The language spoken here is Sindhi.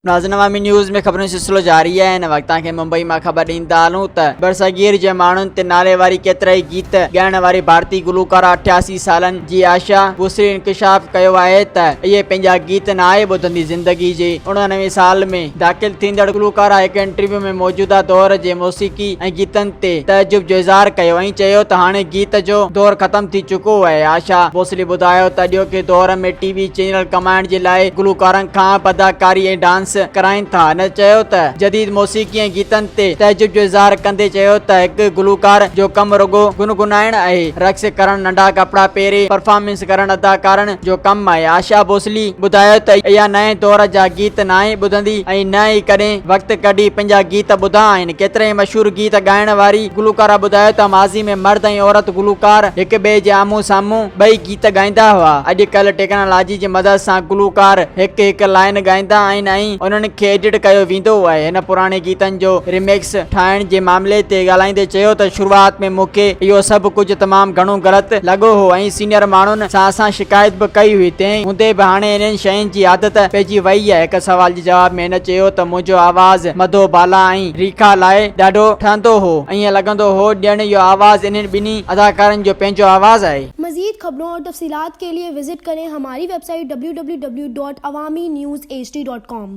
ناظرين عوامي نيوز ۾ خبرن جو سلسلو جاري آهي هن وقت توهان کي ممبئي مان خبر ڏيندا هلون ته برصغير جي ماڻهن تي نالي واري ڪيترائي گيت ڳائڻ واري ڀارتي گلوڪارا 88 سالن جي آشا ڀوسلي انڪشاف ڪيو آهي ته اهي پنهنجا گيت ناهي ٻڌندي زندگي جي 89 سال ۾ داخل ٿيندڙ گلوڪارا هڪ انٽرويو ۾ موجوده دور جي موسيقي ۽ گيتن تي تعجب جو اظهار ڪيو ۽ چيو ته هاڻي گيت جو دور ختم ٿي چڪو آهي. آشا ڀوسلي ٻڌايو ته اڄوڪي دور ۾ ٽي وي چينل ڪمائڻ جي لاء گلوڪارن کان به اداڪاري ۽ ڊانس ڪرائين ٿا. هن چيو ته جديد موسيقي ۽ گيتن تي تعجب جو اظهار ڪندي چيو ته هڪ گلوڪار جو ڪم رڳو گنگنائڻ آهي، رقص ڪرڻ، ننڍا ڪپڙا پهري پرفارمنس ڪرڻ اداڪارن جو ڪم آهي. آشا ڀوسلي ٻڌايو ته اها نئين دور جا گيت ناهي ٻڌندي ۽ نه ئي ڪڏهن وقت ڪڍي پنهنجا گيت ٻڌا آهن. ڪيترائي مشهور گيت ڳائڻ واري گلوڪارا ٻڌايو ته ماضي ۾ مرد ۽ عورت گلوڪار هڪ ٻئي جي آمهون سامهون ٻئي گيت ڳائيندا هئا. اڄڪلهه ٽيڪنالاجي جي مدد سان گلوڪار هڪ هڪ لائين ڳائيندا آهن ۽ انهن کي ايڊٽ ڪيو ويندو آهي. هن پراڻي گيتن جو ريمڪس ٺاهڻ جي معاملي تي ڳالهائيندي چيو ته شروعات ۾ مون کي اهو سڀ ڪجهه تمام گهڻو غلط لڳو هو ۽ سينيئر ماڻهن سان اسان شڪايت به ڪئي هئي تنهن هوندي به هاڻي انهن شين جي عادت پئجي وئي آهي. هڪ سوال جي جواب ۾ هن چيو ته منهنجو آواز مڌو بالا ۽ ريکا لاء ڏاڍو ٺهندو هو ائين لڳندو هو ڄڻ اهو آواز انهن ٻنهي اداڪارن جو پنهنجو آواز آهي. مزيد خبرون اور تفصيلات ڪي ليي وزٽ ڪرين هماري web site www.awamiNewsHD.com.